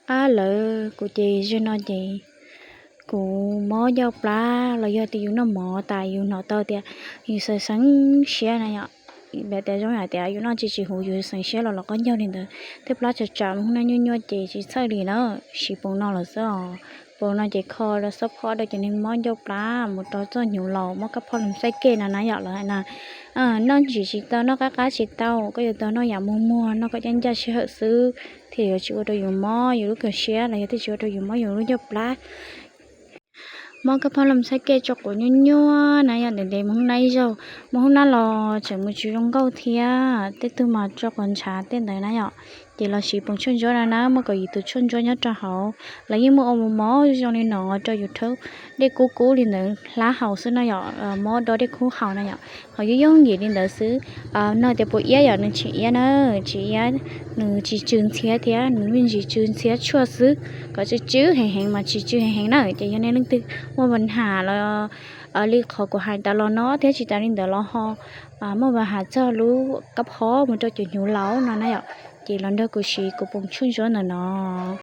Ab, lawv kuv ces zaum no ces kuv mob ncauj plab los yog tias yus noj mov tas yus hnov tau tias yus xeev xeev siab na yom. Vim tias zoo yam tias yus noj tsis tsis huv yus xeev siab los los qaub ncaug li ntawd. Tej plab tsam tsam mus hnub no nyuaj nyuaj ces tsis txhawj li na, siv poom no lawm xwb os. Poom no ces kho rau xab phob rau cov neeg mob ncauj plab mus rau txoj hnyuv laus mob kab phob loos xaib kej no na yom, lawv hais na. Noj ntsim tsis tau, noj qab qab tsis tau, koj yuav tau noj yam muag muag, noj kom ncaj ncaj sij hawm xwb thiaj yuav tsis ua rau yus mob yus lub kawg siab los yog thiaj tsis ua rau yus mob yus lub ncauj plab. Mob kab phob loos xaib kej tso quav nyuaj nyuaj na yom, ntev ntev mus hnub no ib zaug, mus hnub no los tseem mus tsis zoo nkauj thiab, tej tug mas tso quav ntshav tej ntawd na yom. Ces los siv poom tshuaj ntsuab no na, muaj kaum yim tus tshuaj ntsuab nyob rau hauv, lawv yeej muaj ua mos mos zoo li no rau yus rhaub dej kub kub li ntawd hlab haus xwb no yom, mob do dej kub haus no yom. Ho yooj yooj yim li ntawd xwb. No tias puas iab yom, nws tsis iab na, tsis iab, nws tsis tsw ntxhiab thiab, nws me ntsis tsw ntxhiab tshuaj xwb, kom tsw tsw heev heev mas tsis tsw heev heev na. Ces yog nej leej twg muaj pas has los li qhov kuv hais tas los no thiab tsis tas li ntawd los ho muaj pas has txog lub kab phob mus rau cov hnyuv laus no na yom, ces los nrog kuv siv kuv poom tshuaj ntsuab ntawm no.